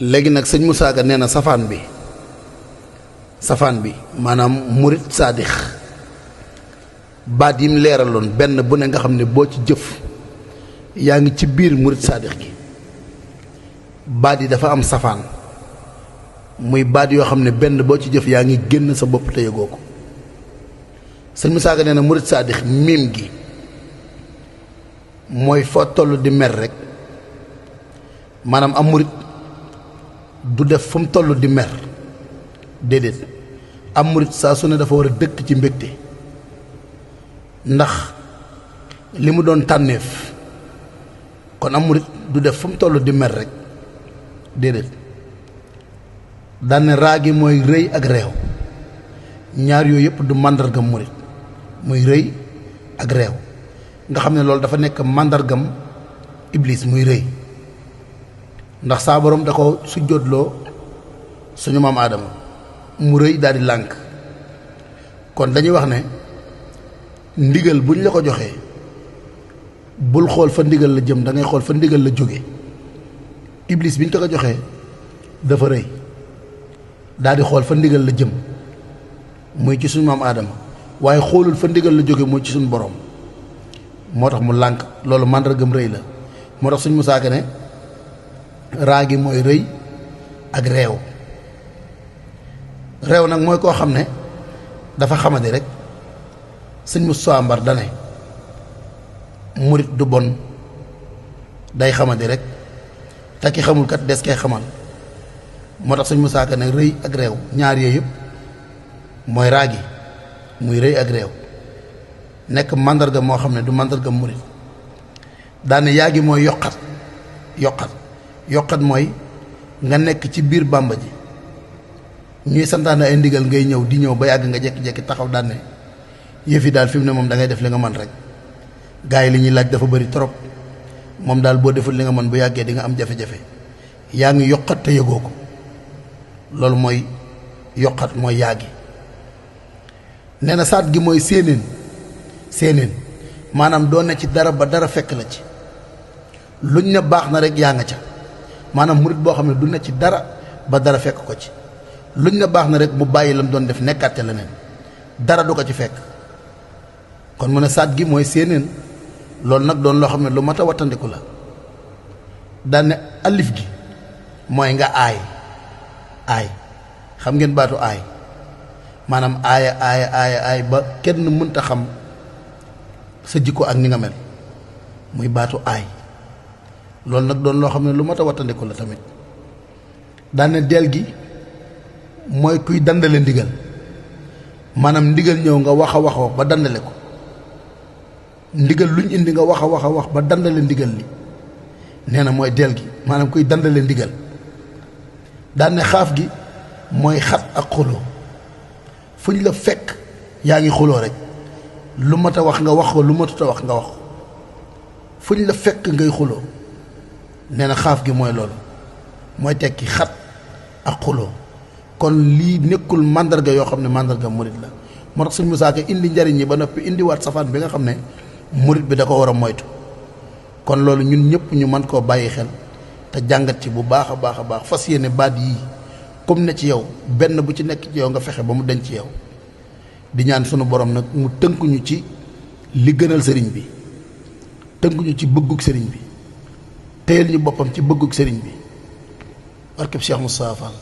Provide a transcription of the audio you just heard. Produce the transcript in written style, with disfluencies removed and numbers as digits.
léegi nag sëñ Moussa Ka nee na safaan bi maanaam murit saadix baat yi mu leeraloon benn bu ne nga xam ne boo ci jëf yaa ngi ci biir murit saadix gi baat yi dafa am safaan muy baat yoo xam ne benn boo ci jëf yaa ngi génn sa bopp te yëgoo ko sëñ Moussa Ka nee na murit saadix miim gi mooy foo toll di mer rek maanaam am murit du def fu mu toll di mer déedéet am murit saa su ne dafa war a dëkk ci mbégte ndax li mu doon tànneef kon am murit du def fu mu toll di mer rek déedéet daane raa gi mooy rëy ak réew ñaar yooyu yëpp du màndargam murit muy rëy ak réew nga xam ne loolu dafa nekk màndargam iblis muy rëy ndax saa borom da ko sujjóotloo suñu maam aadama mu rëy daal di lànk kon dañuy wax ne ndigal buñ la ko joxee bul xool fa ndigal la jëm da ngay xool fa ndigal la jóge iblis biñ ko joxee dafa rëy daal di xool fa ndigal la jëm muy ci suñu maam aadama waaye xoolul fa ndigal la jóge muy ci suñu borom moo tax mu lànk loolu màndargam rëy la moo tax suñ Musaa Ka ne raa gi mooy rëy ak réew réew nag mooy koo xam ne dafa xamadi rek sëñ Musaa Mbar dane murit du bon day xamadi rek te ki xamul kat des koy xamal moo tax sëñ Musaa Ka ne rëy ak réew ñaar yooyu yëpp mooy raa gi muy rëy ak réew nekk màndarga moo xam ne du màndarga murit daane yaa gi mooy yokkat mooy nga nekk ci biir bàmba ji ñuy santaane ay ndigal ngay ñëw di ñëw ba yàgg nga jekki-jekki taxaw daane yëf yi daal fi mu ne moom da ngay def li nga mën rek gars yi li ñuy laaj dafa bëri trop moom daal boo deful li nga mën bu yàggee di nga am jafe-jafe yaa ngi yokkat te yëgoo ko loolu mooy yokkat mooy yaa gi nee na saat gi mooy séeneen maanaam doo ne ci dara ba dara fekk la ci luñ ne baax na rek yaa nga ca maanaam murit boo xam ne du ne ci dara ba dara fekk ko ci luñ ne baax na rek mu bàyyi lam doon def nekkaat ca leneen dara du ko ci fekk kon mu ne saat gi mooy séeneen loolu nag doon loo xam ne lu mat a wattandiku la daan ne alif gi mooy nga aay xam ngeen baatu aay maanaam aaya ba kenn mënta xam sa jikko ak ni nga mel muy baatu aay loolu nag doon loo xam ne lu mat a wattandiku la tamit daane del gi mooy kuy dandale ndigal maanaam ndigal ñëw nga wax a wax ba dandale ko ndigal luñ indi nga wax a wax ba dandale ndigal li nee na mooy del gi maanaam kuy dandale ndigal daane xaaf gi mooy xat ak xuloo fu ñu la fekk yaa ngi xuloo rek lu mat a wax nga wax ko lu matut a wax nga wax ko fu ñu la fekk ngay xuloo nee na xaaf gi mooy loolu mooy tekki xat ak xuloo kon lii nekkul màndarga yoo xam ne màndarga murit la moo tax sëñ Musaa Ka indi njariñ yi ba noppi indiwaat safaan bi nga xam ne murit bi da ko war a moytu kon loolu ñun ñëpp ñu mën koo bàyyi xel te jàngat ci bu baax a baax fas yéene baat yii comme ne ci yow benn bu ci nekk ci yow nga fexe ba mu denc ci yow di ñaan sunu borom nag mu tënkuñu ci li gënal sëriñ bi tënkuñu ci bëggug sëriñ bi téyel ñu boppam ci bëggug sëriñ bi barkeb Cheikh Moustapha Fall